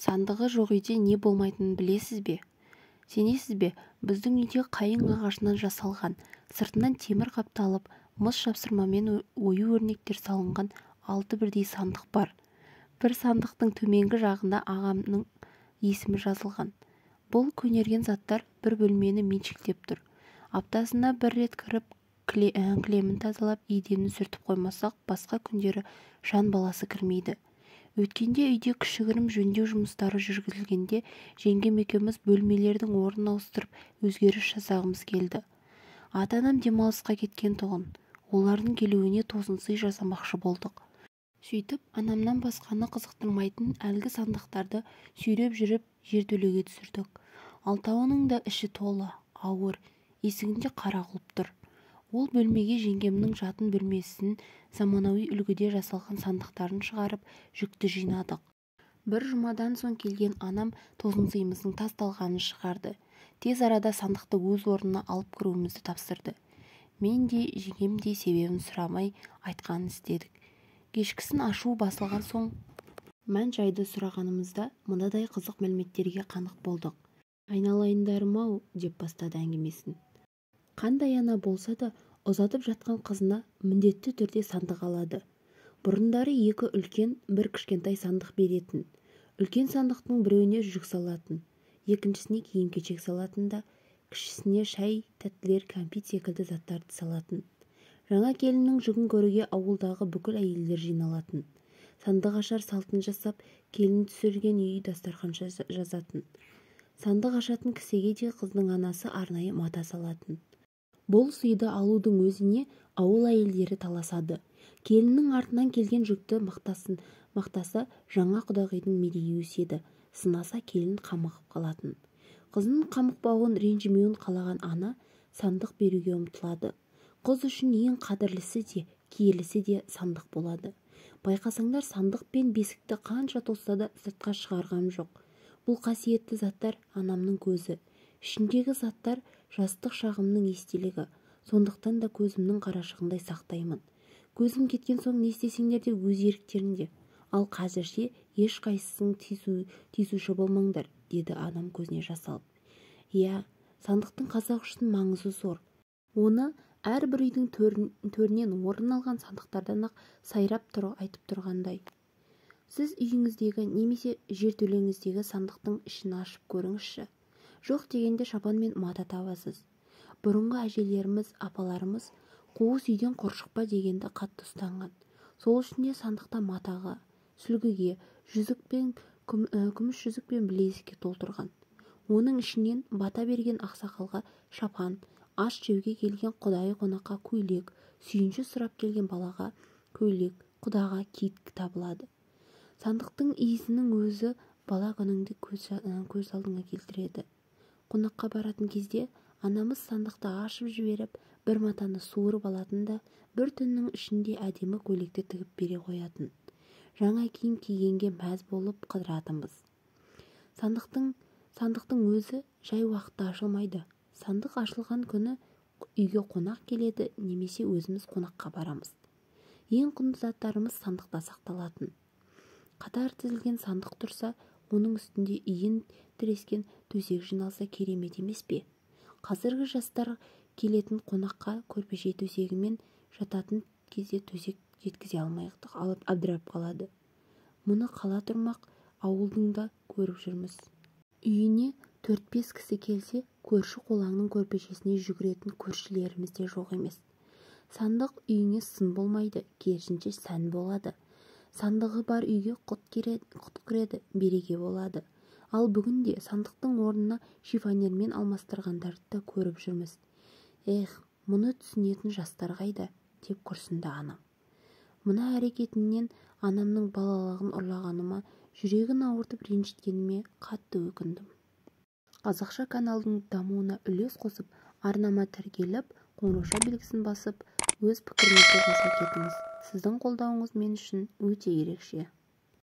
Сандығы жоқ үйде не болмайтынын білесіз бе? Сенесіз бе, біздің үйде қайың ағашынан жасалған, сыртынан темір қапталып, мыс жапсырмамен ою-өрнектер салынған алты бірдей сандық бар. Бір сандықтың төменгі жағында ағамның есімі жазылған. Бұл көнерген заттар бір бөлмені меншіктеп тұр. Аптасына бір рет кіріп, кілемін тазалап, еденін сүртіп қоймасақ, басқа күндері жан баласы кірмейді. Өткенде үйде кішігірім жөндеу жұмыстары жүргізілгенде жеңгем екеуміз бөлмелердің орнын ауыстырып, өзгеріс жасағымыз келді. Ата-анам демалысқа кеткен тұғын. Олардың келуіне тосын сый жасамақшы болдық. Сөйтіп, анамнан басқаны қызықтырмайтын әлгі сандықтарды сүйреп жүріп жертөлеге түсірдік. Алтауының да іші толы, ауыр, есігінде қара құлып тұр. Ол бөлмеге жеңгемнің жатын бөлмесін заманауи үлгіде жасалған сандықтарын шығарып, жүкті жинадық. Бір жұмадан соң келген анам тосын сыйымыздың тас-талқанын шығарды. Тез арада сандықты өз орнына алып кіруімізді тапсырды. Мен де, жеңгем де себебін сұрамай айтқанын істедік. Кешкісін ашуы басылған соң мән-жайды сұрағанымызда мынадай қызық мәліметтерге қанық болдық. Айналайындарым-ау, деп бастады әңгімесін. Қандай ана болса да ұзатып жатқан қызына міндетті түрде сандық алады. Бұрындары екі үлкен, бір кішкентай сандық беретін. Үлкен сандықтың біреуіне жүк салатын, екіншісіне киім-кешек салатын да, кішісіне шай, тәттілер, кәмпит секілді заттарды салатын. Жаңа келіннің жүгін көруге ауылдағы бүкіл әйелдер жиналатын. Сандық ашар салтын жасап, келін түсірген үй дастарханша жазатын. Сандық ашатын кісіге де қыздың анасы арнайы мата салатын. Бұл сыйды алудың өзіне ауыл әйелдері таласады. Келіннің артынан келген жүкті мақтаса жаңа құдағидың мерейі өседі, сынаса келін қамығып қалатын. Қызының қамықпауын, ренжімеуін қалаған ана сандық беруге ұмтылады. Қыз үшін ең қадірлісі де, киелісі де сандық болады. Байқасаңдар, сандық пен бесікті қанша тосса да сыртқа шығарғам жоқ. Бұл қасиетті заттар анамның көзі. Ішіндегі заттар жастық шағымның естелігі. Сондықтан да көзімнің қарашығындай сақтаймын. Көзім кеткен соң не істесеңдер де өз еріктерінде. Ал қазірше ешқайсысын тиісуші болмаңдар, деді анам көзіне жас алып. Иә, сандықтың қазақ үшін маңызы зор. Оны әрбір үйдің төрінен орын алған сандықтардан-ақ сайрап айтып тұрғандай. Сіз үйіңіздегі немесе жертөлеңіздегі сандықтың ішін ашып көріңізші. Жоқ дегенде шапан мен мата табасыз. Бұрынғы әжелеріміз, апаларымыз қуыс үйден құр шықпа дегенді қатты ұстанған. Сол үшін де сандықта матаға, сүлгіге, жүзік пен күміс жүзік пен білезікке толтырған. Оның ішінен бата берген ақсақалға шапан, ас жеуге келген құдайы қонаққа көйлек, сүйінші сұрап келген балаға көйлек, құдаға кит табылады. Сандықтың иісінің өзі бала күніңді көз алдыңа келтіреді. Қонаққа баратын кезде анамыз сандықты ашып жіберіп, бір матаны суырып алатын да, бір түннің ішінде әдемі көйлекті тігіп бере қоятын. Жаңа киім кигенге мәз болып қыдыратынбыз. Сандықтың өзі жай уақытта ашылмайды. Сандық ашылған күні үйге қонақ келеді немесе өзіміз қонаққа барамыз. Ең құнды заттарымыз сандықта сақталатын. Қатар тізілген сандық тұрса, оның үстінде иін тірескен төсек жиналса керемет емес пе? Қазіргі жастар келетін қонаққа көрпеше төсегімен жататын кезде төсек жеткізе алмай алып абдырап қалады. Мұны қала тұрмақ ауылдың да көріп жүрміз. Үйіне 4-5 кісі келсе, көрші қолаңның көрпешесіне жүгіретін көршілеріміз де жоқ емес. Сандық үйіңе сын болмайды, керісінше сән болады. Сандығы бар үйге құт кіреді, береке болады. Ал бүгінде сандықтың орнына шифонермен алмастырғандарды да көріп жүрміз. Эх, мұны түсінетін жастар қайда, деп күрсінді анам. Мына әрекетінен анамның балалығын ұрлағаныма, жүрегін ауыртып ренжіткеніме қатты өкіндім. Қазақша каналдың дамуына үлес қосып, арнама тіркеліп, қоңырауша белгісін басып, өз пікіріңізді жаза кетіңіз. Сіздің қолдауыңыз мен үшін өте ерекше.